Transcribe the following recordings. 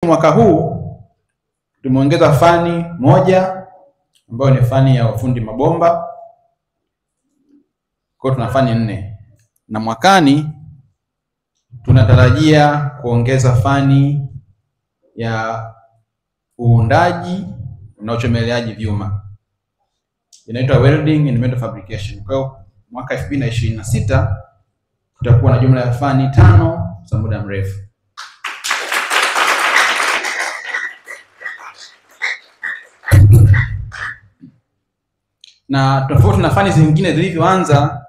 Mwaka huu tumeongeza fani moja ambayo ni fani ya ufundi mabomba. Kwa hiyo tuna fani 4. Na mwakani tunatarajia kuongeza fani ya uundaji na uchomeleaji vyuma, inaitwa welding and metal fabrication. Kwa hiyo mwaka 2026 tutakuwa na jumla ya fani 5 za muda mrefu. Na tofauti na fani zingine zilivyoanza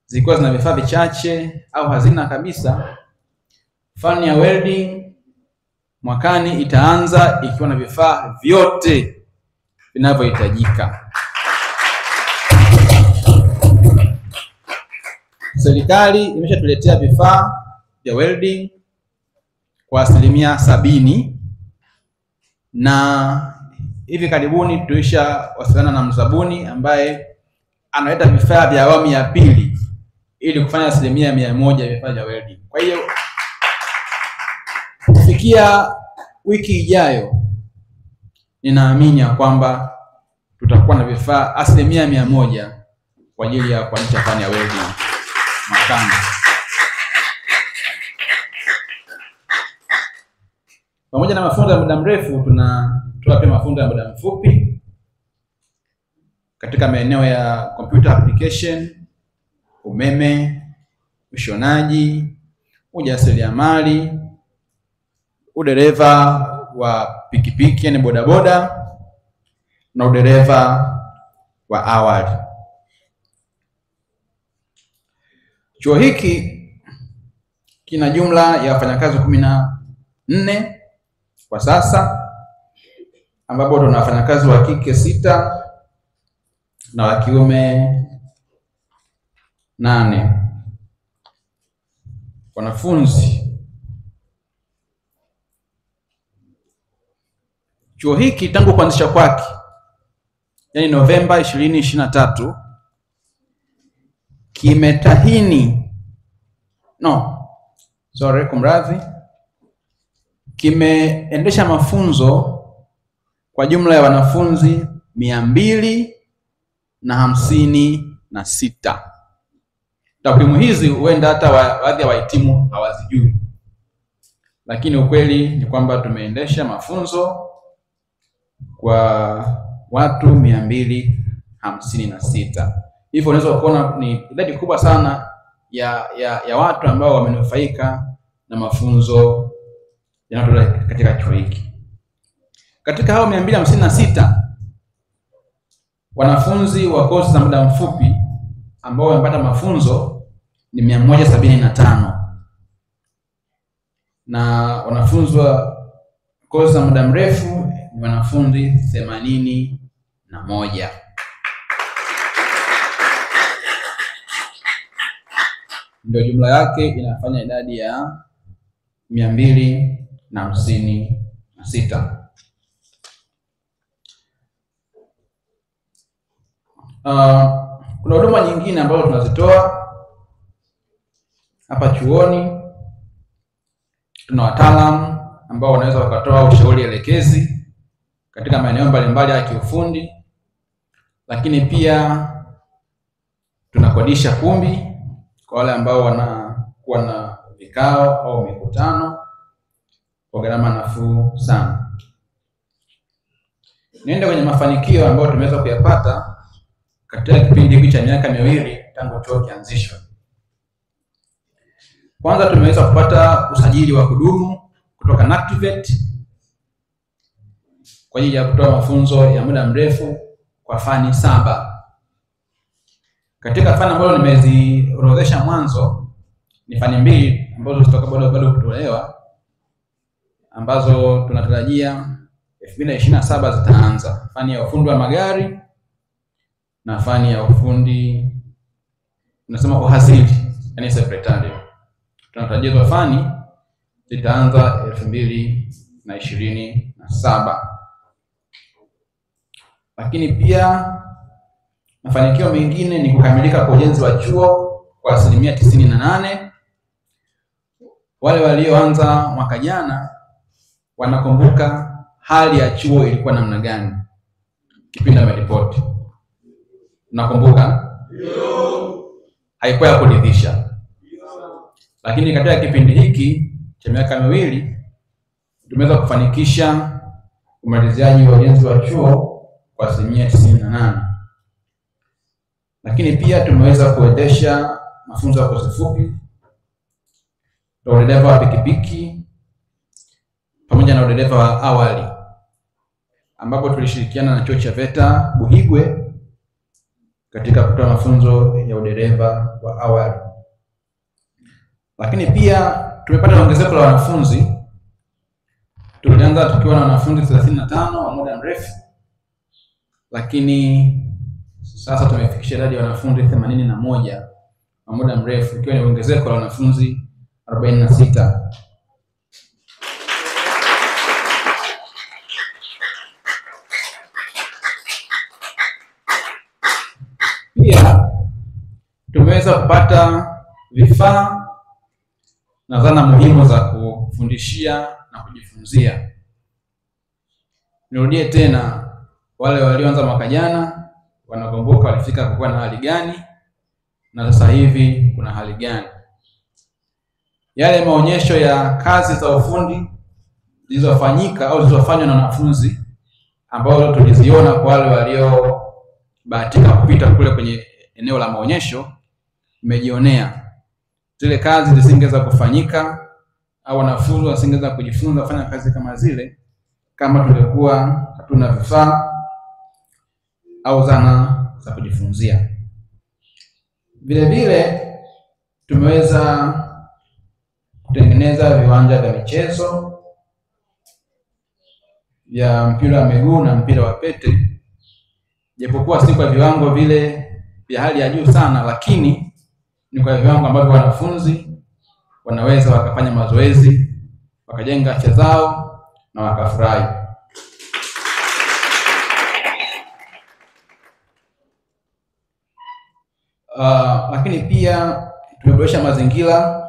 zilikuwa zina vifaa vichache au hazina kabisa, fani ya welding mwakani itaanza ikiwa na vifaa vyote vinavyohitajika. Serikali imeshatuletea vifaa vya welding kwa 70%, na hivi karibuni tulishawasiliana na mzabuni ambaye analeta vifaa vya awamu ya pili ili kufanya 100% vifaa vya welding. Kwa hiyo kufikia wiki ijayo ninaamini ya kwamba tutakuwa na vifaa 100% kwa ajili ya kuanzisha fani ya welding mwakani. Pamoja na mafunzo ya muda mrefu, tunatoa pia mafunzo ya muda mfupi katika maeneo ya computer application, umeme, ushonaji, ujasiriamali, udereva wa pikipiki yani bodaboda, na udereva wa awali. Chuo hiki kina jumla ya wafanyakazi 14 kwa sasa, ambapo tuna wafanyakazi wa kike 6 na wa kiume 8. Wanafunzi, chuo hiki tangu kuanzisha kwake, yani Novemba 2023, kimetahini kimeendesha mafunzo kwa jumla ya wanafunzi 256. Takwimu hizi huenda hata baadhi ya wahitimu hawazijui, lakini ukweli ni kwamba tumeendesha mafunzo kwa watu 256. Hivyo unaweza kuona ni idadi kubwa sana ya watu ambao wamenufaika na mafunzo yanayotolewa katika chuo hiki. Katika hao 256 wanafunzi wa kozi za muda mfupi ambao wamepata mafunzo ni 175, na wanafunzi wa kozi za muda mrefu ni wanafunzi 81. Ndio jumla yake inafanya idadi ya 256. Kuna huduma nyingine ambazo tunazitoa hapa chuoni. Tuna wataalamu ambao wanaweza wakatoa ushauri elekezi katika maeneo mbalimbali ya kiufundi, lakini pia tunakodisha kumbi kwa wale ambao wanakuwa na vikao au mikutano kwa gharama nafuu sana. Niende kwenye mafanikio ambayo tumeweza kuyapata katika kipindi hiki cha miaka miwili tangu chuo kianzishwe. Kwanza, tumeweza kupata usajili wa kudumu kutoka NACTVET kwa ajili ya kutoa mafunzo ya muda mrefu kwa fani 7. Katika fani ambazo nimeziorodhesha mwanzo ni fani 2 ambazo zitakuwa bado kutolewa, ambazo tunatarajia 2027 zitaanza: fani ya ufundi wa magari na fani ya ufundi tunasema uhazili, yani secretarial. Tunatarajia hizo fani zitaanza 2027. Lakini pia mafanikio mengine ni kukamilika kwa ujenzi wa chuo kwa 98%. Wale walioanza mwaka jana wanakumbuka hali ya chuo ilikuwa namna gani kipindi ameripoti? Nakumbuka? Ndio. Haikuwa ya kuridhisha. Lakini katika kipindi hiki cha miaka miwili tumeweza kufanikisha umaliziaji wa ujenzi wa chuo kwa 98%. Lakini pia tumeweza kuendesha mafunzo ya kozi fupi, udereva wa pikipiki pamoja na udereva wa awali, ambapo tulishirikiana na chuo cha VETA Buhigwe katika kutoa mafunzo ya udereva wa awali. Lakini pia tumepata ongezeko la wanafunzi. Tulianza tukiwa na wanafunzi 35 wa muda mrefu, lakini sasa tumefikisha idadi ya wanafunzi 81 wa muda mrefu, ikiwa ni ongezeko la wanafunzi 46. Pia tumeweza kupata vifaa na zana muhimu za kufundishia na kujifunzia. Nirudie tena, wale walioanza mwaka jana wanakumbuka walifika kuwa na hali gani na sasa hivi kuna hali gani. Yale maonyesho ya kazi za ufundi zilizofanyika au zilizofanywa na wanafunzi ambao tuliziona kwa wale waliobahatika kupita kule kwenye eneo la maonyesho, mmejionea zile kazi zisingeweza kufanyika au wanafunzi wasingeweza kujifunza kufanya kazi kama zile kama tungekuwa hatuna vifaa au zana za kujifunzia. Vile vile tumeweza kutengeneza viwanja vya michezo vya mpira wa miguu na mpira wa pete, japokuwa si kwa viwango vile vya hali ya juu sana, lakini ni kwa viwango ambavyo wanafunzi wanaweza wakafanya mazoezi, wakajenga afya zao na wakafurahi. Lakini pia tumeboresha mazingira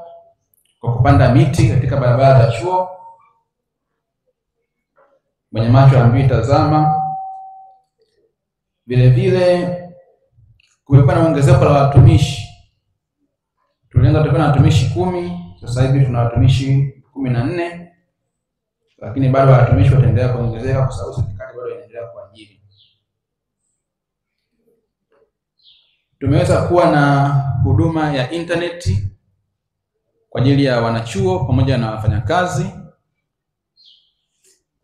kwa kupanda miti katika barabara za chuo. Mwenye macho ambii tazama. Vile vile kumekuwa na ongezeko la watumishi. Tulianza tukiwa na watumishi 10, sasa hivi tuna watumishi 14, lakini bado watumishi wataendelea kuongezeka kwa sababu serikali bado inaendelea kuajiri. Tumeweza kuwa na huduma ya intaneti kwa ajili ya wanachuo pamoja na wafanyakazi,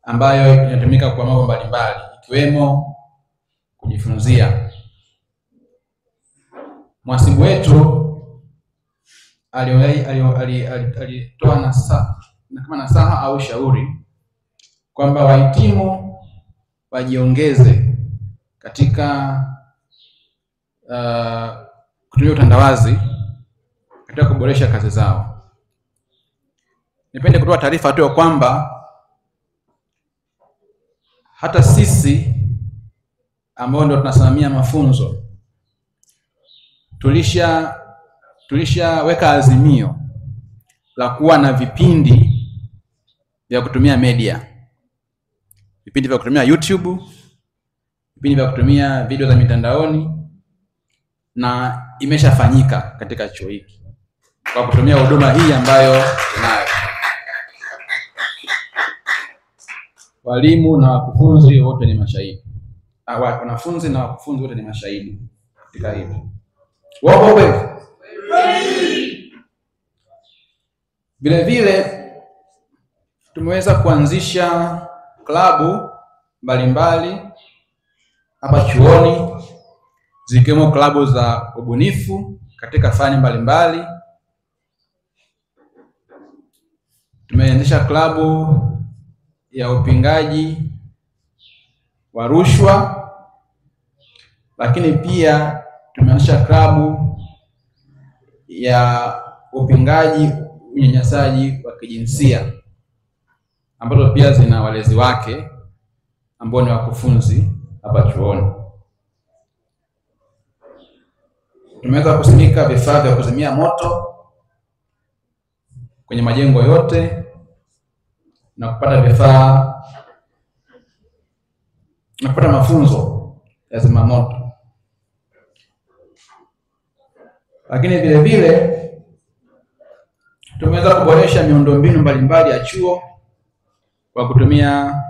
ambayo inatumika kwa mambo mbalimbali ikiwemo kujifunzia. Mwasibu wetu alitoa nasaha au shauri kwamba wahitimu wajiongeze katika kutumia utandawazi katika kuboresha kazi zao. Nipende kutoa taarifa tu kwamba hata sisi ambao ndio tunasimamia mafunzo tulishaweka azimio la kuwa na vipindi vya kutumia media, vipindi vya kutumia YouTube, vipindi vya kutumia video za mitandaoni, na imeshafanyika katika chuo hiki kwa kutumia huduma hii ambayo tunayo. Walimu na wakufunzi wote ni mashahidi. Wanafunzi na wakufunzi wote ni mashahidi katika hili. Wapo kweli? Vile vile tumeweza kuanzisha klabu mbalimbali hapa chuoni, zikiwemo klabu za ubunifu katika fani mbalimbali. Tumeanzisha klabu ya upingaji wa rushwa, lakini pia tumeanzisha klabu ya upingaji unyanyasaji wa kijinsia, ambazo pia zina walezi wake ambao ni wakufunzi hapa chuoni. Tumeweza kusimika vifaa vya kuzimia moto kwenye majengo yote na kupata vifaa na kupata mafunzo ya zimamoto. Lakini vile vile tumeweza kuboresha miundombinu mbalimbali ya chuo kwa kutumia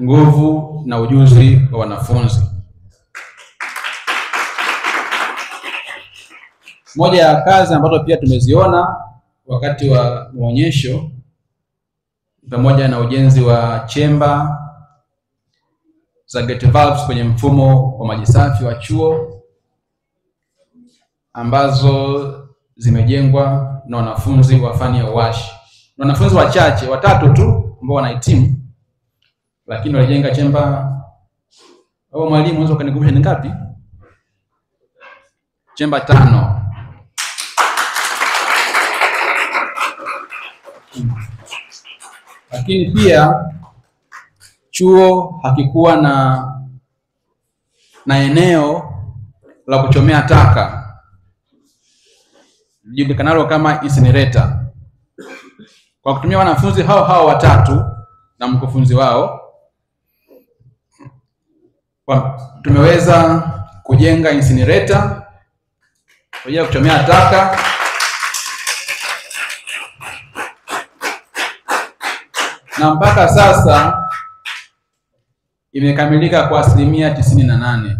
nguvu na ujuzi wa wanafunzi. Moja ya kazi ambazo pia tumeziona wakati wa maonyesho pamoja na ujenzi wa chemba za gate valves kwenye mfumo wa maji safi wa chuo ambazo zimejengwa na wanafunzi wa fani ya uashi. Na wanafunzi wachache, watatu tu ambao wanahitimu, lakini walijenga chemba. Au mwalimu unaweza kunikumbusha ni ngapi? Chemba 5. Lakini pia chuo hakikuwa na eneo la kuchomea taka lijulikanalo kama incinerator. Kwa kutumia wanafunzi hao hao watatu na mkufunzi wao, tumeweza kujenga incinerator kwa ajili ya kuchomea taka. Na mpaka sasa imekamilika kwa 98%.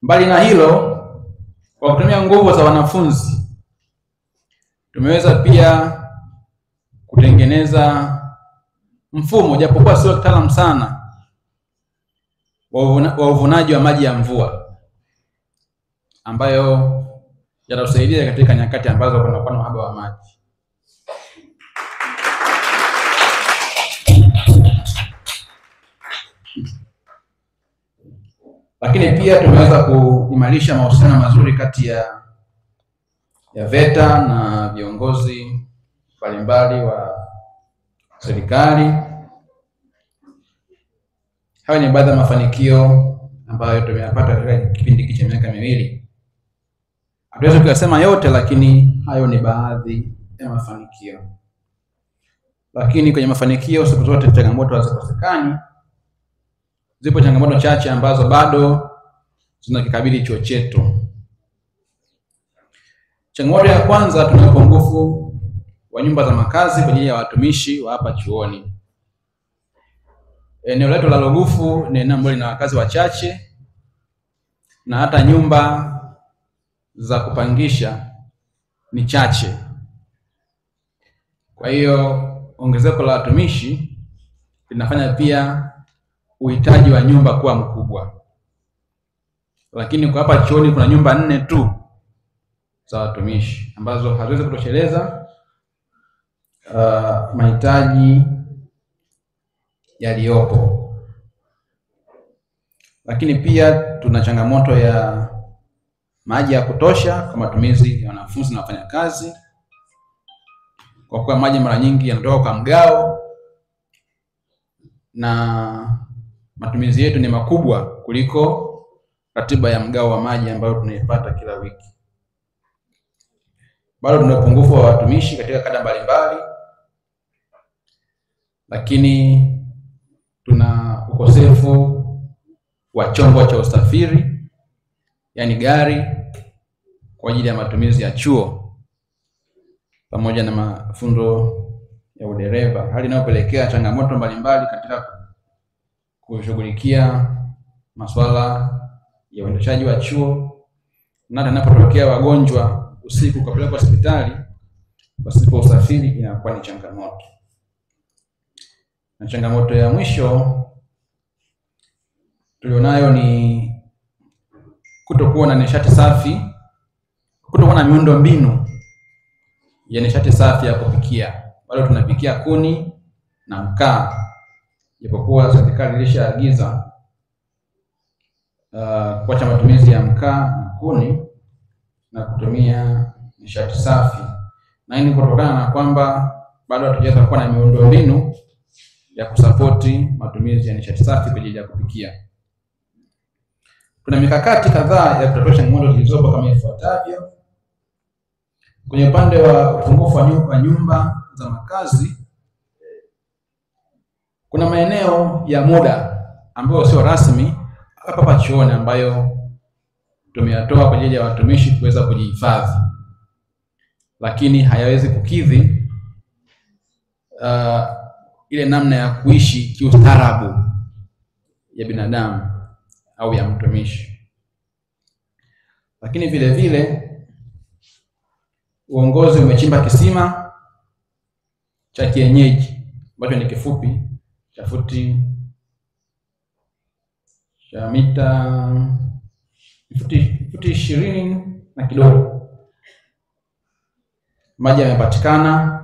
Mbali na hilo, kwa kutumia nguvu za wanafunzi tumeweza pia kutengeneza mfumo, japokuwa sio kitaalamu sana, wa uvunaji wa maji ya mvua ambayo yatatusaidia katika nyakati ambazo kunakuwa na uhaba wa maji. Lakini pia tumeweza kuimarisha mahusiano mazuri kati ya VETA na viongozi mbalimbali wa serikali. Hayo ni baadhi ya mafanikio ambayo tumeyapata katika kipindi hiki cha miaka miwili. Hatuwezi kuyasema yote, lakini hayo ni baadhi ya mafanikio. Lakini kwenye mafanikio siku zote changamoto hazikosekani. Zipo changamoto chache ambazo bado zinakikabili chuo chetu. Changamoto ya kwanza, tuna upungufu wa nyumba za makazi kwa ajili ya watumishi wa hapa chuoni. Eneo letu la Lugufu ni eneo ambalo lina wakazi wachache na hata nyumba za kupangisha ni chache. Kwa hiyo ongezeko la watumishi linafanya pia uhitaji wa nyumba kuwa mkubwa. Lakini kwa hapa chuoni kuna nyumba 4 tu za watumishi ambazo haziwezi kutosheleza mahitaji yaliyopo. Lakini pia tuna changamoto ya maji ya kutosha kwa matumizi ya wanafunzi na wafanyakazi, kwa kuwa maji mara nyingi yanatoka kwa mgao na matumizi yetu ni makubwa kuliko ratiba ya mgao wa maji ambayo tunaipata kila wiki. Bado tuna upungufu wa watumishi katika kada mbalimbali, lakini tuna ukosefu wa chombo cha usafiri, yani gari, kwa ajili ya matumizi ya chuo pamoja na mafunzo ya udereva, hali inayopelekea changamoto mbalimbali katika kushughulikia masuala ya uendeshaji wa chuo, na hata inapotokea wagonjwa usiku kupelekwa hospitali pasipo usafiri inakuwa ni changamoto. Na changamoto ya mwisho tulionayo ni kutokuwa na nishati safi, kutokuwa na miundo mbinu ya nishati safi ya kupikia. Bado tunapikia kuni na mkaa, japokuwa serikali ilishaagiza kuacha matumizi ya mkaa na kuni na kutumia nishati safi. Na hii ni kutokana na kwamba bado hatujaweza kuwa na miundo mbinu ya kusapoti matumizi ya nishati safi kwa ajili ya kupikia. Kuna mikakati kadhaa ya kutatua changamoto zilizopo kama ifuatavyo. Kwenye upande wa upungufu wa nyumba za makazi, kuna maeneo ya muda ambayo sio rasmi hapa hapa chuoni ambayo tumeyatoa kwa ajili ya watumishi kuweza kujihifadhi, lakini hayawezi kukidhi ile namna ya kuishi kiustaarabu ya binadamu au ya mtumishi. Lakini vile vile uongozi umechimba kisima cha kienyeji ambacho ni kifupi cha futi cha mita futi 20 na kidogo. Maji yamepatikana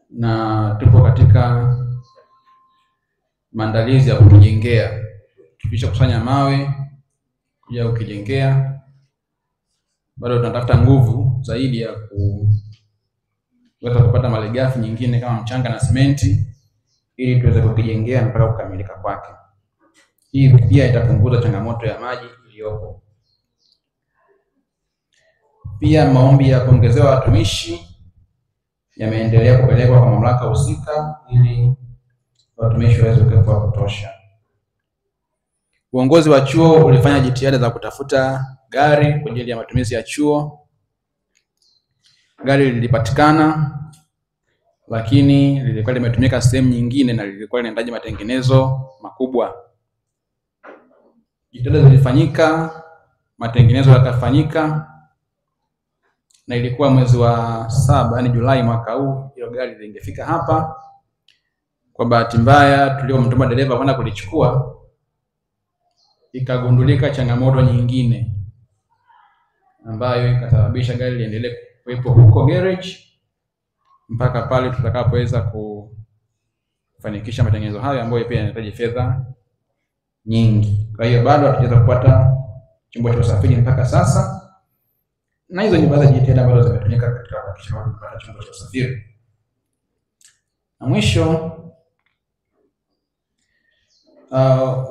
na tupo katika maandalizi ya kukijengea. Tukisha kusanya mawe kuja kukijengea, bado tunatafuta nguvu zaidi ya kuweza kupata malighafi nyingine kama mchanga na simenti ili tuweze kukijengea mpaka kukamilika kwake. Hii pia itapunguza changamoto ya maji iliyopo. Pia maombi ya kuongezewa watumishi yameendelea kupelekwa kwa mamlaka husika ili watumishi waweze kuwepo wa kutosha. Uongozi wa chuo ulifanya jitihada za kutafuta gari kwa ajili ya matumizi ya chuo. Gari lilipatikana, lakini lilikuwa limetumika sehemu nyingine na lilikuwa linahitaji matengenezo makubwa. Jitihada zilifanyika, matengenezo yakafanyika, na ilikuwa mwezi wa 7, yani Julai mwaka huu, hilo gari lingefika hapa. Kwa bahati mbaya tuliomtuma dereva kwenda kulichukua, ikagundulika changamoto nyingine ambayo ikasababisha gari liendelee kuwepo huko garage mpaka pale tutakapoweza kufanikisha matengenezo hayo ambayo pia yanahitaji fedha nyingi. Kwa hiyo bado hatujaweza kupata chombo cha usafiri mpaka sasa, na hizo ni baadhi ya jitihada ambazo zimetumika katika kuhakikisha kwamba tunapata chombo cha usafiri. Na mwisho,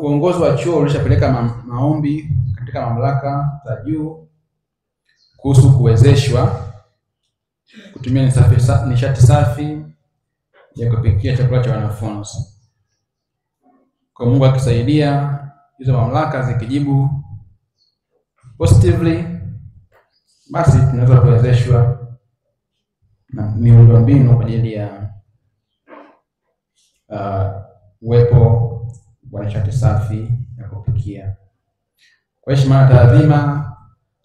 uongozi wa chuo ulishapeleka maombi katika mamlaka za juu kuhusu kuwezeshwa kutumia nishati safi ya kupikia chakula cha wanafunzi. Kwa Mungu akisaidia, hizo mamlaka zikijibu positively, basi tunaweza kuwezeshwa na miundombinu kwa ajili ya uwepo wa nishati safi ya kupikia. Kwa heshima na taadhima,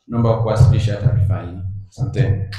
naomba kuwasilisha taarifa hii. Asanteni.